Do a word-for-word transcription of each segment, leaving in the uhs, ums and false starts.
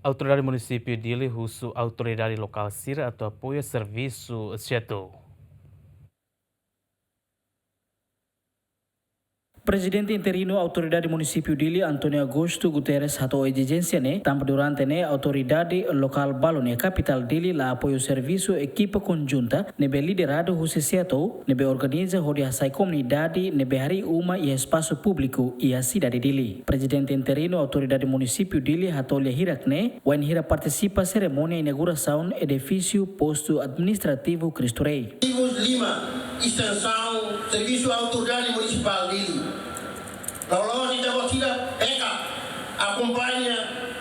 Autoridade Munisípiu Dili husu autoridade lokál sira atu apoiu servisu SEATOU. Prezidente interinu Autoridade Munisípiu Dili, António Augusto Guterres, hato'o ezijénsia ne'e tanba durante ne'e autoridade lokál balu nia kapitál Dili la apoiu servisu ekipa konjunta ne'ebé lideradu husi SEATOU, ne'ebé organiza hodi hasai komunidade ne'ebé harii uma iha espasu públiku iha sidade Dili. Prezidente interinu Autoridade Munisípiu Dili hato'o lia hirak ne'e wainhira partisipa serimónia inaugurasaun edifísiu Postu Administrativu Cristo Rei. Tivus lima, estensaun servisu Autoridade Munisipál Dili. Loloos ita-boot sira backup, akompaña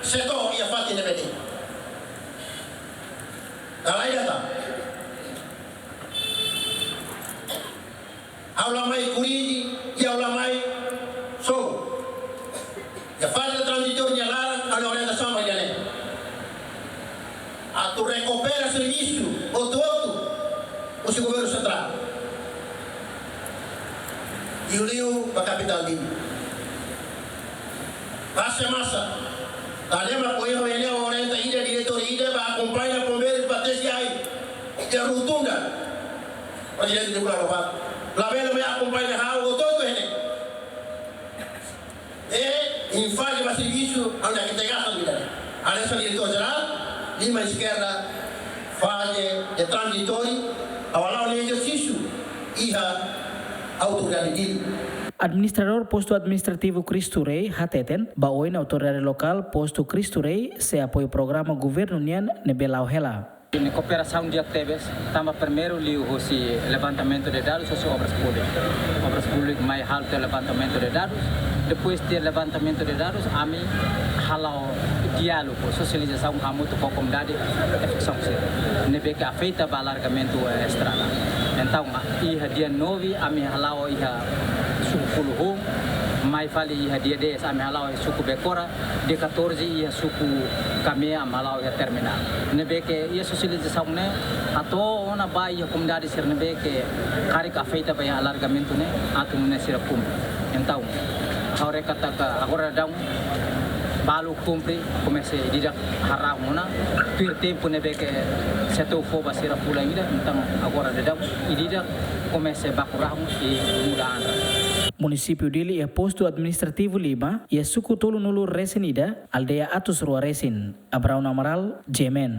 SEATOU iha fatin ne'ebé de'it. Dala ida tan. Ha'u la mai korrije, i ha'u la mai sobu. Iha faze tranzitóriu nia laran, ha'u-nia orientasaun ba ida-ne'e. Atu rekupera servisu hotu-hotu husi governu sentrál. Liuliu ba kapitál Dili. Base masa. Tanba ne'e mak ohin ha'u orienta ida diretór ida ba akompaña bombeiru ba tesi ain iha rotunda. Prezidente Lula Lobato. Labele mai akompaña ha'u hotu-hotu ne'e. I nia faze ba servisu, ha'u-nia integrasaun ida. Hanesan diretór jerál, lima eskerda, faze tranzitóriu, ha'u hala'o nia ezersísiu iha Autoridade Dili. Administradór Postu Administrativu Cristo Rei hateten, ba oin autoridade lokál Postu Cristo Rei sei apoiu programa governu nian ne'ebé la'o hela. Nia kooperasaun di'ak tebes, tanba primeiru liuhusi levantamentu de dadus, husi Obras Públikas. Obras Públikas mai halo tiha levantamentu de dadus, depois de levantamentu de dadus, ami hala'o diálogu, sosializasaun hamutuk ho komunidade, efeksaun sira ne'ebé ke afeta ba alargamentu, eh, estrada. Entaun, iha dia nove, ami hala'o iha suku Fuluhun, mai fali iha dia dez, ami hala'o iha suku Bekora, dia catorze iha suku Kamea, ami hala'o iha terminál. Ne'ebé ke iha sosializasaun ne'e hato'o ona ba iha komunidade sira ne'ebé ke karik afeta ba iha alargamentu ne'e, atu nune'e sira kumpre. Entaun, ha'u rekata katak agora daudaun balu kumpre, komesa ida-idak harahun ona, tuir tempu ne'ebé ke SEATOU fó ba sira fulan ida, entaun agora daudaun ida-idak komesa baku rahun i muda an. Munisípiu Dili iha Postu Administrativu lima, iha suku tolunulu resin ida, aldeia atus rua resin. Abraão Amaral, GMN.